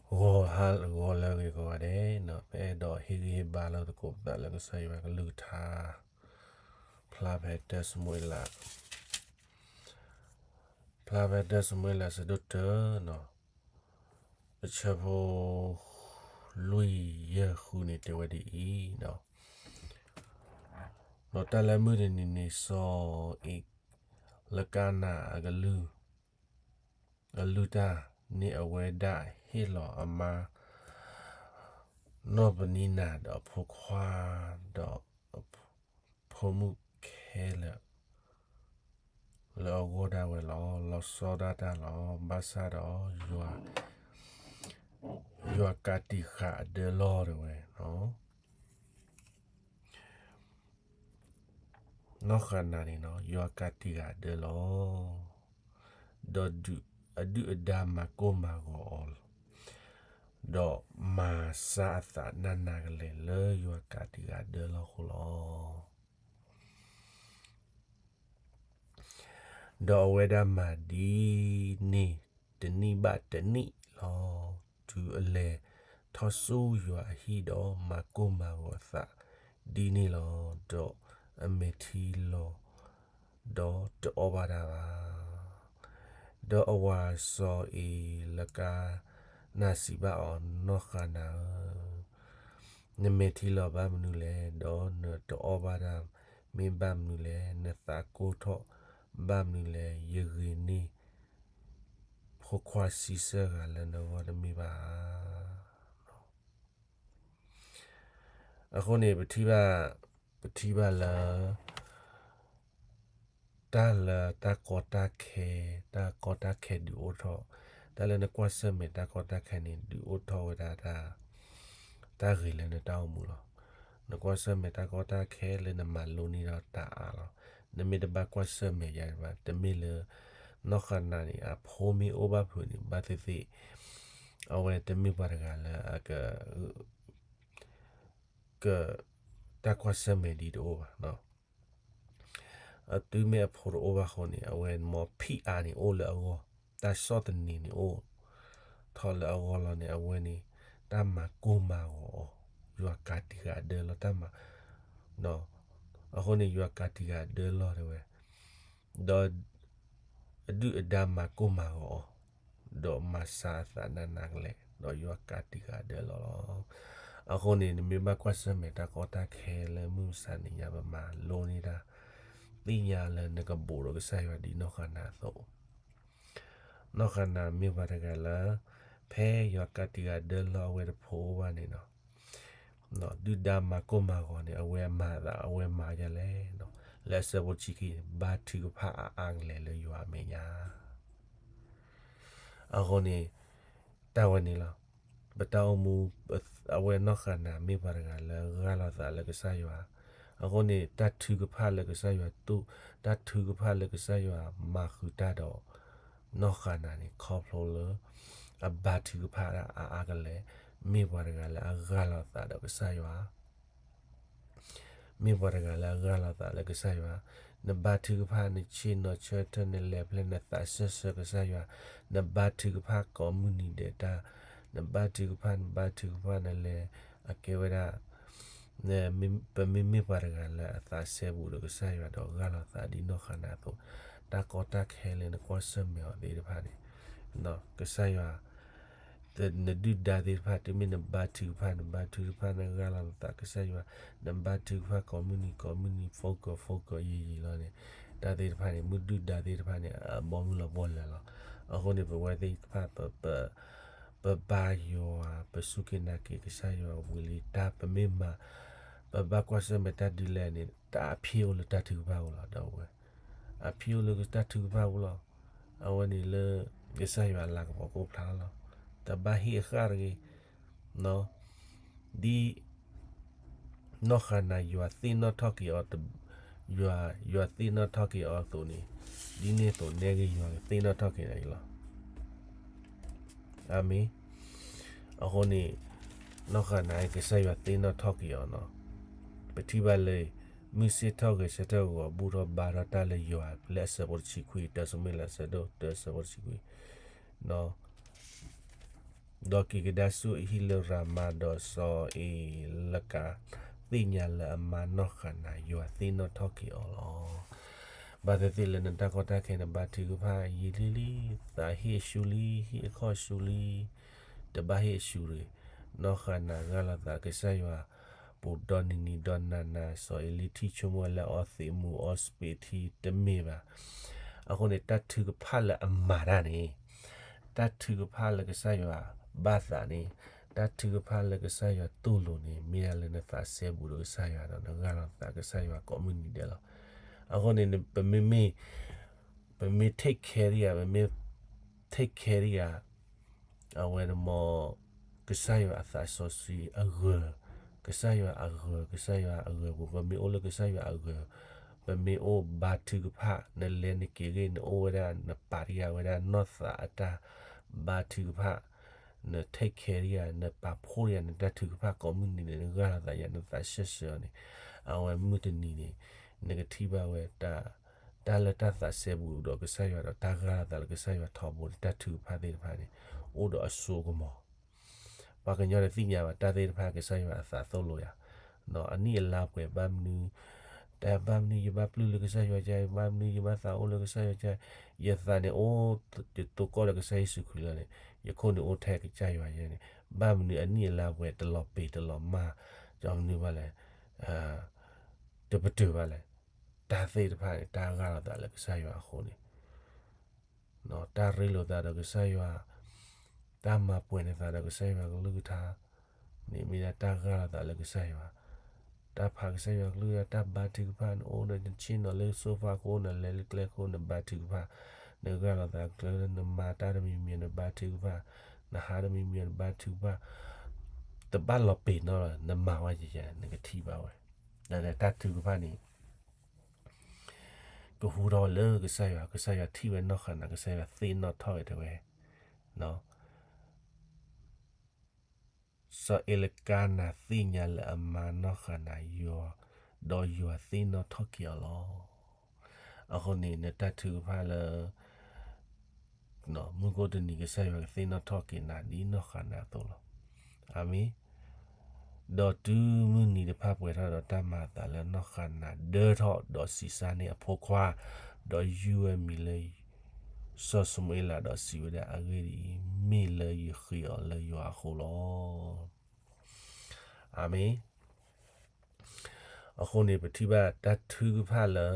ဂီၤဟါဂီၤလၢအဂ့ၤကိးဂၤဒဲး, ပအဲၣ်ဒိးဟ့ၣ်ဂံၢ်ဟ့ၣ်ဘါလိာ်သကိးပသးလၢကစၢ်ယွၤကလုၢ်ကထါ, ဖျါဖဲတၢၢ်စမူၤအ့လး, ဖျါဖဲတၢၢ်စမူၤအ့လး အဆၢဒိၣ်တၢ, အဆၢဖိ လွံၢ်ယဲၢ်ဃုန့ၣ်တဲဝဲဒ်အံၤ, ဒီးတၢ်လၢမုၢ်တနံၤန့ၣ် စီၤအ့လကနၤအကလုၢ် အလုၢ်တၢ်န့ၣ် အဝဲဒၣ်ဟ့ၣ်လီၤအမါ နီၢ်ပနံနၤ ဒီးအဖိခွါ ဒီးအဖိမုၣ်ခဲလၢာ် လၢအဂီၢ်ဒၣ်ဝဲလီၤ. လီၤဆီဒၣ်တၢ်လီၤ. ဘၣ်ဆၣ်ဒီး ယွၤကးတံာ်ဃာ်အဒၢလီၢ်တဲဝဲ နီၢ်ဃၤနၤန့ၣ် ယွၤကးတံာ်ဃာ်အဒၢလီၢ်, ဒီးအဒုၣ်အဒါမၤကိၢ်မၤဂီၤအီၤ, ဒီးမၤဆါအသးနးနးကလဲာ် လၢယွၤကးတံာ်ဃာ်အဒၢလီၢ်အဃိလီၤ. ဒီးအဝဲဒၣ်မၤဒ်န့ၣ်တနံၣ်ဘၣ်တနံၣ်လီၤ. တုၤအလဲၤထီၣ်ဆူယွၤအဟံၣ်ဒီး မၤကိၢ်မၤဂီၤအသးဒ်န့ၣ်လီၤ. ဒီးအမဲာ်ထံလီၤ, ဒီးတအီၣ်ဘၣ်တၢ်ဘၣ်. ဒီးအဝၤစီၤအ့လကနၤစံးဘၣ်အီၤ, နီၢ်ဃၤနၤဧၢ, နမဲာ်ထံလီၤဘၣ်မနုၤလဲၣ်, ဒီးနတအီၣ်ဘၣ်တၢ်မ့ၢ်ဘၣ်မနုၤလဲၣ်, နသးကိၢ်ထီၣ်ဘၣ်မနုၤလဲၣ်, ယဂ့ၤန့ၢ် ဖိခွါဆံဆၢဂၤလၢနဂီၢ်တမ့ၢ်ဘၣ်ဧါ. အဃိန့ၣ် ပထံၣ်ဘၣ်, ပထံၣ်ဘၣ်လၢ တၢ်လၢတၢ်ကီတၢ်ခဲ, တၢ်ကီတၢ်ခဲဒုးအိၣ်ထီၣ်, တၢ်လၢနကွၢ်ဆၢၣ်မဲာ်တၢ်ကီတၢ်ခဲန့ၣ် ဒုးအိၣ်ထီၣ်ဝဲဒၣ်တၢ်, တၢ်ဂ့ၤလၢနတၢ်အိၣ်မူလီၤ. နကွၢ်ဆၢၣ်မဲာ်တၢ်ကီတၢ်ခဲလၢနမၤလိန့ၢ်ဒီးတၢ်အါလီၤ. နမ့ၢ်တဘၣ်ကွၢ်ဆၢၣ်မဲာ်ယၤဘၣ်, တမ့ၢ်လၢ နီၢ်ဃၤနၤန့ၣ် အဖိမ့ၢ်အိၣ်ဘၣ်ဖုးန့ၣ် ဘၣ်သ့ၣ်သ့ၣ် အဝဲတမ့ၢ်ပှၤတဂၤလၢအက က တၢ်ကွၢ်ဆၢၣ်မဲာ်ဒ်တအိၣ်ဘၣ်. အတုၤမ့ၢ်အဖိတအိၣ်ဘၣ်အဃိန့ၣ် အဝဲမ့ၢ်ဖံးအါန့ၣ်အိၣ်လၢအဂီၢ်, တၢ်ဆီၣ်သနံးန့ၣ်အိၣ်ထီၣ်လၢအဂီၢ်လီၤန့ၣ် အဝဲန့ၣ် တၢ်မၤကိၢ်မၤဂီၤအီၤ, ယွၤကးတံာ်ဃာ်အဒၢလီၢ်တၢ်မၤ, အဃိန့ၣ် ယွၤကးတံာ်ဃာ်အဒၢလီၢ်တဲဝဲ ဒီး အဒုၣ်အဒါမၤကိၢ်မၤဂီၤအီၤ, ဒီးမၤဆါအသးနးနးကလဲာ်, ဒီးယွၤကးတံာ်ဃာ်အဒၢလီၢ်လီၤ. အဃိန့ၣ် နမ့ၢ်ဘၣ်ကွၢ်ဆၢၣ်မဲာ်တၢ်ကီတၢ်ခဲလၢမုၢ်မဆါနံၤညါ ပမၤလိန့ၢ်တၢ်, သ့ၣ်ညါလၢနကဘူးဒီးကစၢ်ယွၤဒ်နီၢ်ဃၤနၤအသိး နီၢ်ဃၤနၤမ့ၢ်ပှၤတဂၤလၢ ဖဲယွၤကးတံာ်ဃာ်ဒၢလီၢ်အဝဲတဖိအိၣ်ဘၣ်န့ၣ်ဒီး ဒုၣ်ဒါမၤကိၢ်မၤဂီၤန့ၣ် အဝဲအမၤသး အဝဲမၤဒ်လဲၣ်, လၢအဆၢဖိတဆံခံန့ၣ် ဘါထုကဖၣ်အါအါကလဲာ်လၢယွၤအမဲာ်ညါ အဃိန့ၣ် တၢ်ဝဲန့ၣ်လီၤ. ပတၢ်အိၣ်မူ အဝဲနီၢ်ဃၤနၤမ့ၢ်ပှၤတဂၤလၢအဂၢ်လိာ်သးလၢကစၢ်ယွၤ, အဃိန့ၣ် တၢ်ထုကဖၣ်လၢကစၢ်ယွၤတူၢ်, တၢ်ထုကဖၣ်လၢကစၢ်ယွၤမၤဃုာ်တၢ်ဒီး နီၢ်ဃၤနၤန့ၣ် ခီဖျိလၢ အဘါထုကဖၣ်တၢ်အါအါကလဲာ်, မ့ၢ်ပှၤတဂၤလၢအဂၢ်လိာ်သးဒီးကစၢ်ယွၤ မ့ၢ်ပှၤတဂၤလၢအဂၢ်လိာ်သးလၢကစၢ်ယွၤ, နဘါထုကဖၣ် နဆ့ၣ်နီၤဆၢထၢၣ် နလဲၤဖဲ နသးစၢၢ်ဆၢကစၢ်ယွၤ, နဘါထုကဖၣ်ကိးမုၢ်နံၤဒဲးတၢ်, နဘါထုကဖၣ် နဘါထုကဖၣ် နလဲၤ အကဲဝဲဒၣ် ပမ့မ့ၢ်ပှၤတဂၤလၢအသးစဲဘူးဒီးကစၢ်ယွၤဒီးဂၢ်လိာ်သးဒ်နီၢ်ဃၤနၤအသိး, တၢ်ကီတၢ်ခဲလၢနကွၢ်ဆၢၣ်မဲာ်အီၤသ့ၣ်တဖၣ်န့ၣ်, ကစၢ်ယွၤ နဒုၣ်ဒါသ့ၣ်တဖၣ် တုၤမ့ၢ်နဘါထုကဖၣ် နဘါထုကဖၣ် နဂၢ်လိာ်နသးကစၢ်ယွၤ, နဘါထုကဖၣ်ကိးမုၢ်နံၤကိးမုၢ်နံၤ focus focus ယံာ်ယံာ်လီၤန့ၣ်, တၢ်သ့ၣ်တဖၣ်န့ၣ် မုၢ်ဒုၣ်ဒါသ့ၣ်တဖၣ်န့ၣ် အဘီမုၢ်လီၤဘီလဲၤလီၤ. အဃိန့ၣ် ပဝဲသ့ၣ်တဖၣ် ပ ပဘါယွၤ ပစူၢ်က့ၤနာ်က့ၤကစၢ်ယွၤဝံၤလံ တၢ်ပမ့ၢ်မၤ ပဘၣ်ကွၢ်ဆၢၣ်မဲာ်တၢ်ဒ်လဲၣ်န့ၣ် တၢ်အဖံးအိၣ်လၢတၢ်ထုကဖၣ်ပူၤလီၤ ဒီပုၢ်ဝဲၢ်, အဖံးအိၣ်လၢတၢ်ထုကဖၣ်ပူၤလီၤ. အဝဲန့ၣ်လၢ ကစၢ်ယွၤအလၤကပီၤကိးဖျါလီၤ. တဘၣ်ဟ့ၣ်အဃၣ်တဂ့ၤ ဒ် နီၢ်ဃၤနၤယွၤသ့ၣ်နီၣ်ထီၣ်က့ၤအီၤ ယွၤ ယွၤသ့ၣ်နီၣ်ထီၣ်က့ၤအီၤအသိးန့ၣ်, ဒ်န့ၣ်အသိးနဲဂ့ၤယွၤကသ့ၣ်နီၣ်ထီၣ်က့ၤနၤအံၤလီၤ. အၤမ့ၣ်. အဃိန့ၣ် နီၢ်ဃၤနၤအံၤ ကစၢ်ယွၤသ့ၣ်နီၣ်ထီၣ်က့ၤအီၤနီၤ. ပထံၣ်ဘၣ်လၢ မုၢ်ဆ့ၣ်ထီၣ်ဂဲၤဆၢထၢၣ်ဂီၤဘူၣ်ထီၣ်ဘါထီၣ်တၢ်လၢယွၤ လၢအဆၢဖိတဆံခွံ တၢ်စမူၤအ့လး အဆၢဒိၣ်တၢ အဆၢဖိတဆံခွံ နီၤ. ဒီးက့ၤကဒါဆူအဟံၣ်လၢရၤမၤဒီးစီၤအ့လကၤ သ့ၣ်ညါလၢအမါနီၢ်ဃၤနၤ ယွၤသ့ၣ်နီၣ်ထီၣ်က့ၤအီၤလီၤ. ဘၣ်သ့ၣ်သ့ၣ်လၢနတၢ်ကီတၢ်ခဲနဘါထုကဖၣ်ယံာ်လံလံ, သးဟ့ၣ်အရှုံးလံ, ဟ့ၣ်အခီၣ်အရှုံးလံ, တဘၣ်ဟ့ၣ်အရှုံးတဂ့ၤ. နီၢ်ဃၤနၤဂၢ်လိာ်သးကစၢ်ယွၤ ပူၤဒီနံၤနံၤဒီနၤနၤ စီၤအ့လံထံၣ်ဆိကမိၣ်ဝဲလၢအီသံးမူၤအီစပံးထံတမ့ၢ်ဘၣ်. အဃိန့ၣ် တၢ်ထုကဖၣ်လၢအမၤတၢ်န့ၣ် တၢ်ထုကဖၣ်လၢကစၢ်ယွၤဘၣ်သးန့ၣ် တၢ်ထုကဖၣ်လၢကစၢ်ယွၤတူၢ်လိာ်န့ၣ် မ့ၢ်ဒၣ်လၢနသးစဲဘူးဒီးကစၢ်ယွၤဒီး နဂၢ်လိာ်သးကစၢ်ယွၤကိးမုၢ်နံၤဒဲးလီၤ. အဃိန့ၣ် ပမ့မ့ၢ် ပမ့ၢ် take care ဒံးဧါ, ပမ့ၢ် take care ဒံးဧါ အဝဲန့ၣ်မ့ၢ် ကစၢ်ယွၤအသးစီဆှံအဂၢၤ, ကစၢ်ယွၤအဂၢၤ, ကစၢ်ယွၤအဂၢၤပူၤ, ပမ့ၢ်အိၣ်လၢကစၢ်ယွၤအဂၢၤ, ပမ့ၢ်အိၣ်ဘါထုကဖၣ်, နလဲၤနက့ၤဂ့ၤ နအိၣ်ဝဲဒၣ် နပာ်တ့ၢ်ဝဲဒၣ်နီၢ်သးအတၢ်ဘါထုကဖၣ်, န take care ဒံးဧါ, နပာ်ဖှိၣ်ဒံးဧါ နတၢ်ထုကဖၣ်ကိးမုၢ်နံၤန့ၣ် နဂၢ်လိာ်သးယၤ နသးဆၢဆၢအီၤန့ၣ် အဝဲမုၢ်တနံၤန့ၣ် နကထံၣ်ဘၣ်ဝဲ တၢ်လၢတၢ်သးစဲဘူးဒီးကစၢ်ယွၤဒီး တၢ်ဂၢ်လိာ်သးလၢကစၢ်ယွၤထီဘိန့ၣ် တၢ်ထုကဖၣ်သ့ၣ်တဖၣ်န့ၣ် အိၣ်ဒီးအစိအကမီၤ. ပှၤကညီတသ့ၣ်ညါဘၣ် တၢ်သ့ၣ်တဖၣ်ကစၢ်ယွၤအသးသိၣ်လိယၤ, အနံၣ်အလါပှဲၤ ဘၣ်မနုၤ, တၢ်ဘၣ်မနုၤယဘၣ်ပျုၢ်လၢကစၢ်ယွၤကါ, ဘၣ်မနုၤယဘၣ်သးအိၣ်လၢကစၢ်ယွၤကါ, ယသးန့ၣ်အိၣ် ယသိၣ်ကီၢ်လၢကစၢ်ယ့ၣ်ၡူးခရံာ်လီၤန့ၣ် ယခိၣ်နူာ်အိၣ်ထဲကစၢ်ယွၤယါန့ၣ်, ဘၣ်မနုၤအနံၣ်အလါပှဲၤတလီၤပ့ၤတလီၤမၢ်, ကမနုၤဘၣ်လဲၣ်, တပတုာ်ဘၣ်လဲၣ်. တၢ်သ့ၣ်တဖၣ်န့ၣ် တၢ်ဂၢ်လိာ်သးလၢကစၢ်ယွၤအဃိန့ၣ် တၢ်ရ့လိာ်သးဒီးကစၢ်ယွၤ, တၢ်မၤပှဲၤန့ၢ်သးဒီးကစၢ်ယွၤကလုၢ်ကထါ, န့ၣ်မ့ၢ်ဒၣ်တၢ်ဂၢ်လိာ်သးလၢကစၢ်ယွၤ, တၢ်ဖးကစၢ်ယွၤကလုၢ်ကထါ, တၢ်ဘါထုကဖၣ်, နအိၣ်ဒီးနဆ့ၣ်နီၤလၢ sofa ခိၣ်, နလဲၤလၢကျဲခိၣ် နဘါထုကဖၣ်, နဂၢ်လိာ်သးကျဲ နမၤတၢ်တမံၤမံၤ နဘါထုကဖၣ်, နဟးတမံၤမံၤ နဘါထုကဖၣ်, တဘၣ်လီၤပ့ၤနီၣ်လီၤ, နမၤဝဲယယၤ နကထံၣ်ဘၣ်ဝဲ, တၢ်ထုကဖၣ်န့ၣ် ကဟူထီၣ်လၢကစၢ်ယွၤ, ကစၢ်ယွၤထံၣ်ဝဲနီၢ်ဃၤနၤ, ကစၢ်ယွၤသ့ၣ်နီၣ်ထီၣ်ဝဲတဲဝဲ, စီၤအ့လကၤနၤသ့ၣ်ညါလၢအမါနီၢ်ဃၤနၤယွၤ, ဒီးယွၤသ့ၣ်နီၣ်ထီၣ်က့ၤအီၤလီၤ. အဃိန့ၣ် နတၢ်ထုကဖၣ်လၢ မုၢ်ကိၣ်တနံၤ ကစၢ်ယွၤကသ့ၣ်နီၣ်ထီၣ်က့ၤနၤ ဒ်နီၢ်ဃၤနၤအသိးလီၤ. အၤမ့ၣ်. ဒီးတုၤမုၢ်နံၤတဖၣ်ပှဲၤထီၣ်ဒီး တၢ်မၤအသးလၢနီၢ်ဃၤနၤဒၢထီၣ်, ဒီးဆံးစၢ်န့ၢ်အဖိခွါ, ဒီးယုၢ်ဝဲမံၤလၢ စီၤၡမူၤအ့လး, ဒီးစံးဝဲဒၣ်, အဂ့ၢ်ဒ်အံၤ, မ့ၢ်လၢယဃ့အီၤလၢယွၤအဃိလီၤ. အၤမ့ၣ်. အဃိန့ၣ် ပထံၣ်ဘၣ်တၢ်ထုကဖၣ်လၢ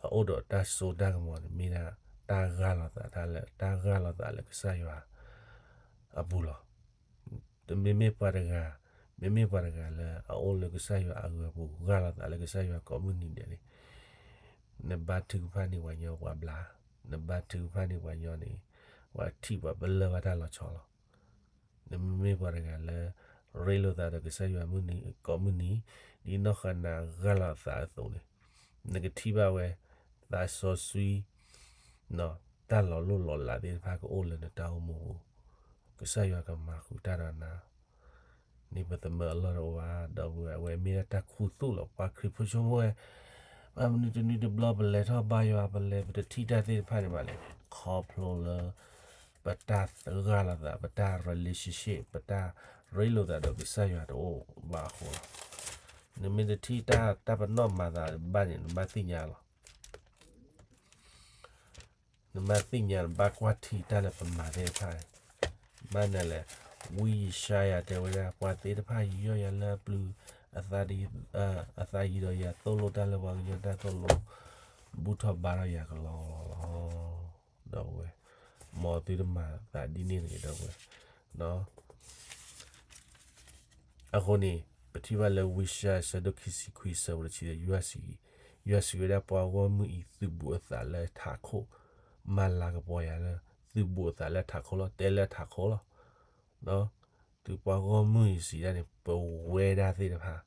အအိၣ်ဒီးတၢ်စိတၢ်ကမီၤန့ၣ် မ့ၢ်ဒၣ်တၢ်ဂၢ်လီၤသး, တၢ်ဂၢ်လီၤသးလၢကစၢ်ယွၤ အပူၤလီၤ. မ့မ့ၢ်ပှၤတဂၤ, မ့မ့ၢ်ပှၤတဂၤလၢအအိၣ်လၢကစၢ်ယွၤအဂၢၤပူၤ ဂၢ်လီၤသးလၢကစၢ်ယွၤကိးမုၢ်နံၤဒဲးန့ၣ်, နဘါထုကဖၣ်န့ၢ်ပှၤညီပှၤဘျါ, နဘါထုကဖၣ်န့ၢ်ပှၤညီန့ၣ် ပှၤထံၣ်ပှၤပလၢၢ်ဘၣ်တၢ်လီၤဆီလီၤ. နမ့မ့ၢ်ပှၤတဂၤလၢ ရ့လိာ်သးဒီးကစၢ်ယွၤမုၢ်နံၤကိးမုၢ်နံၤ, ဒ်နီၢ်ဃၤနၤဂၢ်လီၤသးအသိးန့ၣ်, နကထံၣ်ဘၣ်ဝဲ သးစီဆှံ တၢ်လီၤလိၢ်လီၤလးသ့ၣ်တဖၣ်ကအိၣ်လၢနတၢ်အိၣ်မူပူၤ, ကစၢ်ယွၤကမၤဃုာ်တၢ်ဒီးနၤ, န့ၣ်ပသးမၢအလီၢ်တအိၣ်ဘၣ်, ဒီပုၢ်ဝဲၢ်, အဝဲမ့ၢ်ဒၣ်တၢ်ခူသူၣ်လီၤ. ပှၤခရံာ်ဖိဆိကမိၣ်ဝဲ, ဘၣ်မနုၤတနွံတဘျီပလဲၤထီၣ်ဘါယွၤ, ပလဲၤပတထံၣ်တၢ်သ့ၣ်တဖၣ်န့ၣ်ဘၣ်လဲၣ်, ခီဖျိလၢ ပတၢ်ဂၢ်လီၤသး, ပတၢ် relationship, ပတၢ်ရ့လိာ်သးဒီးကစၢ်ယွၤတအိၣ်ဘၣ်အဃိလီၤ. နမ့ၢ်တထံၣ်တၢ်, တၢ်ပနီၣ်မၤသးဘၣ်န့ၣ် နဘၣ်သ့ၣ်ညါလီၤ. နဘၣ်သ့ၣ်ညါ နဘၣ်ကွၢ်ထံတၢ်လၢပမၤသ့ၣ်တဖၣ်န့ၣ်, ဘၣ်နၤလဲၣ်, ဝံယၡါယၤတဲဝဲဒၣ်, ပှၤသ့ၣ်တဖၣ်ယူးယီၣ်ယၤလၢအပျုၤ, အသးယံၤဒီးယၤ, သိၣ်လိတၢ်လၢပှၤကညီတၢ်သိၣ်လိ, ဘူၣ်ထီၣ်ဘါထီၣ်ယၤကလီလီၤ. ဒီပုၢ်ဝဲၢ်, မ်သုတမၤသးဒ်န့ၣ်တဂ့ၤ ဒီပုၢ်ဝဲၢ်. အဃိန့ၣ် ပထံၣ်ဘၣ်လၢဝံယၡါယၤ အဆၢဒိၣ်ခံဆံခွံ အဆၢဖိတဆံ, ယွၤစံးဝဲဒၣ်, ပှၤဂီၢ်မုၢ်အံၤ သုးဘူးအသးလၢထးခိၣ်, မၤလၤကပီၤယၤလၢ သုးဘူးအသးလၢထးခိၣ်လီၤ, တဲလၢထးခိၣ်လီၤ. သုးပှၤဂီၢ်မုၢ်အံၤစံးဒၣ်န့ၣ် ပဝဲဒၣ်သ့ၣ်တဖၣ်,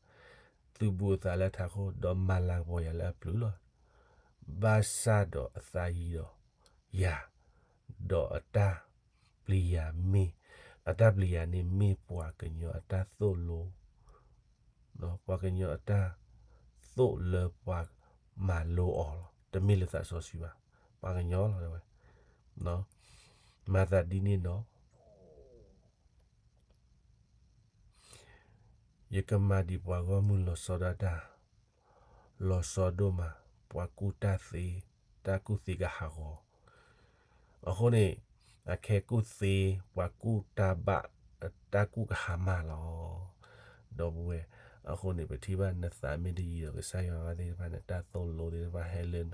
သုးဘူးအသးလၢထးခိၣ် ဒီးမၤလၤကပီၤယၤလၢအပျုၤလီၤ. ဘၣ်ဆၣ်ဒီးအသးယံၤဒီးယၤ, ဒီးအတၢ်ပျံၤယၤမ့ၢ်, အတၢ်ပျံၤယၤန့ၣ်မ့ၢ်ပှၤကညီအတၢ်သိၣ်လိ, ပှၤကညီအတၢ်သိၣ်လၢပှၤမၤလိအီၤလီၤ. တမ့ၢ်လၢသးစီဆှံဘၣ်, ပှၤကညီလီၤဝဲ. မၤသးဒ်န့ၣ်ဒီး ယကမၤဒံးပှၤဂီၢ်မုၢ်လီၤဆီဒၣ်တၢ်, လီၤဆီဒိၣ်မး, ပှၤကူၣ်တၢ်သ့, တၢ်ကူၣ်သ့ကဟးဂီၤ. အဃိန့ၣ်, အခဲကူၣ်သ့, ပှၤကူၣ်တၢ်ဘၣ်, တၢ်ကူၣ်ကဟါမၢ်လီၤ. ဒီပုၢ်ဝဲၢ်, အဃိန့ၣ် ပထံၣ်ဘၣ်နသးမ့ၢ်တယံၤဒီးကစၢ်ယွၤသ့ၣ်တဖၣ်န့ၣ် တၢ်သိၣ်လိသ့ၣ်တဖၣ်ဟဲလၢ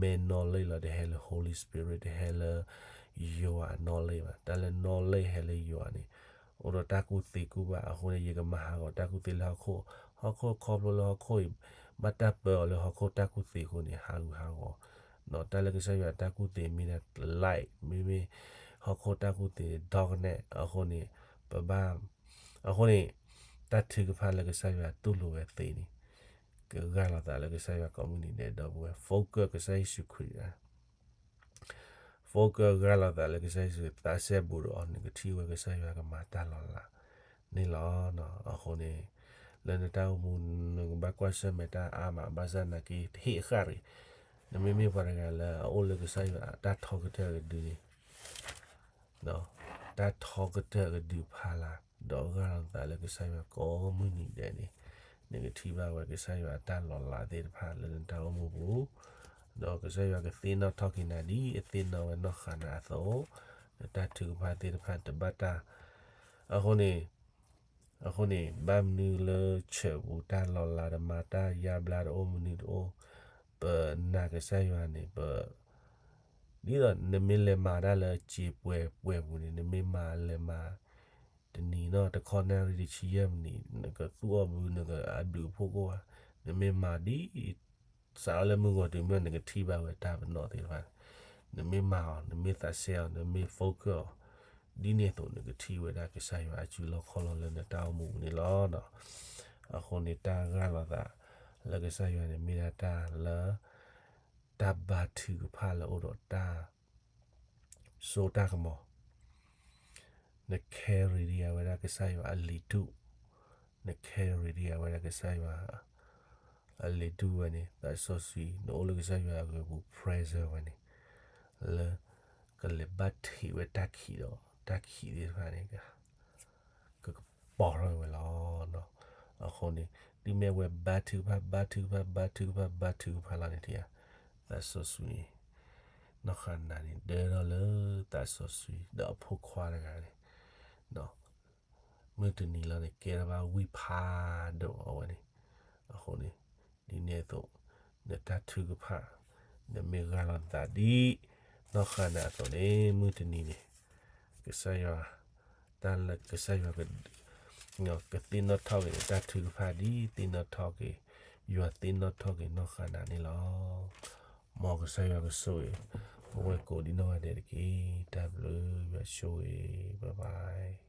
မဲ knowledge လီၤ, တဟဲလၢ Holy Spirit, တဟဲလၢ ယွၤအ knowledge ဘၣ်. တၢ်လၢ knowledge ဟဲလၢယွၤန့ၣ် အိၣ်ဒီးတၢ်ကူၣ်သ့ကူၣ်ဘၣ်. အဃိန့ၣ် ယကမၤဟးဂီၤတၢ်ကူၣ်သ့လၢဟီၣ်ခိၣ်, ဟီၣ်ခိၣ်ခီဖျိလၢဟီၣ်ခိၣ်အံၤ ဘၣ်တၢ်ပၢအီၤလၢဟီၣ်ခိၣ်တၢ်ကူၣ်သ့အဃိန့ၣ် ဟးဂူာ်ဟးဂီၤ. ဒီးတၢ်လၢကစၢ်ယွၤတၢ်ကူၣ်သ့မ့ၢ်ဒၣ် light, မ့မ့ၢ်ဟီၣ်ခိၣ်တၢ်ကူၣ်သ့န့ၣ် darkness အဃိန့ၣ် ပဘၣ်, အဃိန့ၣ် တၢ်ထုကဖၣ်လၢကစၢ်ယွၤတူၢ်လိာ်ဝဲသ့န့ၣ် ကဂၢ်လီၤသးလၢကစၢ်ယွၤကိးမုၢ်နံၤဒဲး ဒီပုၢ်ဝဲၢ်, focus ကစၢ်ယ့ၣ်ၡူးခရံာ် focus ဂၢ်လီၤသးလၢကစၢ်ယ့ၣ်ၡူး သးစဲဘူးဒီးအီၤ နကထံၣ်ဝဲကစၢ်ယွၤကမၤတၢ်လီၤလးန့ၣ်လီၤ. အဃိန့ၣ် လၢနတၢ်အိၣ်မူ နကဘၣ်ကွၢ်ဆၢၣ်မဲာ်တၢ်အါမး ဘၣ်ဆၣ်နာ်က့ တဟ့ၣ်အဃၣ်ရံၣ်, နမ့မ့ၢ်ပှၤတဂၤလၢအအိၣ်လၢကစၢ်ယွၤအတၢ်ထီကတၢၢ်ကဒုန့ၣ် တၢ်ထီကတၢၢ်ကဒုဖးလၢ် ဒီးဂၢ်လီၤသးလၢကစၢ်ယွၤကိးမုၢ်နံၤဒဲးန့ၣ် နကထံၣ်ဘၣ်ဝဲကစၢ်ယွၤအတၢ်လီၤလးသ့ၣ်တဖၣ်လၢနတၢ်အိၣ်မူပူၤ, ဒီးကစၢ်ယွၤကသ့ၣ်နီၣ်ထီၣ်က့ၤနၤဒ်အသ့ၣ်နီၣ်ဝဲနီၢ်ဃာ်နၤအသိး, နတၢ်ထုကဖၣ်သ့ၣ်တဖၣ်တဘၣ်တၢ်, အဃိန့ၣ် အဃိန့ၣ် ဘၣ်မနုၤလၢဆၢးပူၤတၢ်လီၤလးတမၤ တၢ်ယါဘျါတအိၣ် မနုၤတအိၣ်, ပနာ်ကစၢ်ယွၤန့ၣ် ပ ဒ်သိးနမ့ၢ်လဲၤမၤတၢ်လၢစံာ်ပှဲၤပှဲၤပူၤန့ၣ် နမ့ၢ်မၤလဲၤမၤ တနံၤနီၣ် တခီနၣ်ရံၣ်တဆံယဲၢ်မံးနံး နကသူၣ်အီၣ်ဘု နကအဒုးအဖှိၣ်ကိၣ်ဧါ, နမ့ၢ်မၤဒ် စးထီၣ်လၢမုၢ်ဂီၤတုၤမုၢ် နကထံၣ်ဘၣ်ဝဲတၢ်ပနီၣ်သ့ၣ်တဖၣ်, နမ့ၢ်မၤအီၤ နမ့ၢ်သးစဲအီၤ နမ့ၢ် focus အီၤ ဒ်န့ၣ်အသိး နကထံၣ်ဝဲဒၣ်ကစၢ်ယွၤအစုလီၢ်ခီၣ်လီၢ်လၢနတၢ်အိၣ်မူပူၤန့ၣ်လီၤ. အဃိန့ၣ် တၢ်ဂၢ်လီၤသးလၢကစၢ်ယွၤန့ၣ် မ့ၢ်ဒၣ်တၢ်လၢ တၢ်ဘါထုကဖၣ်လၢအိၣ်ဒီးတၢ် စိတၢ်ကမီၤ, န carry ဒံးအဝဲဒၣ်ကစၢ်ယွၤအလံၤတူၢ်, န carry ဒံးအဝဲဒၣ်ကစၢ်ယွၤအလံၤတူၢ်ဝဲန့ၣ် သးစီဆှံ နအိၣ်လၢကစၢ်ယွၤအဂ့ၤပူၤ present ဝဲန့ၣ် လၢကလဲၤဘၣ်ထံးဝဲတၢ်ခံးဒီး တၢ်ခံးသ့ၣ်တဖၣ်န့ၣ် ကကပီၤထီၣ်ဝဲလီၤ. အဃိန့ၣ် ဒ်မ့ၢ်ဝဲဘါထုကဖၣ် ဘါထုကဖၣ် ဘါထုကဖၣ် ဘါထုကဖၣ်လီၤန့ၣ် ထံၣ်ဧါ, သးစီဆှံ နီၢ်ဃာ်နၤန့ၣ် ဒၢထီၣ်လၢသးစီဆှံ ဒီးအဖိခွါတဂၤန့ၣ် မုၢ်တနံၤလီၤန့ၣ် ကဲထီၣ်ဘၣ်ဝံၢ်ဖးဒိၣ်အဝဲန့ၣ်. အဃိန့ၣ် ဒ်န့ၣ်အသိး နတၢ်ထုကဖၣ် နမ့ၢ်ဂၢ်လီၤနသးဒ် နီၢ်ဃာ်နၤအသိးန့ၣ် မုၢ်တနံၤန့ၣ် ကစၢ်ယွၤ တၢ်လၢကစၢ်ယွၤ ကသ့ၣ်နီၣ်ထီၣ်က့ၤနတၢ်ထုကဖၣ်ဒ်သ့ၣ်နီၣ်ထီၣ်က့ၤ ယွၤသ့ၣ်နီၣ်ထီၣ်က့ၤနီၢ်ဃာ်နၤန့ၣ်လီၤ. မ်ကစၢ်ယွၤကဆိၣ်ဂ့ၤ ပဝဲကိးဒံးနီၢ်ဂၤဒဲးတက့ၢ်. တၢ်ဘျုး ယွၤဆိၣ်ဂ့ၤ bye bye.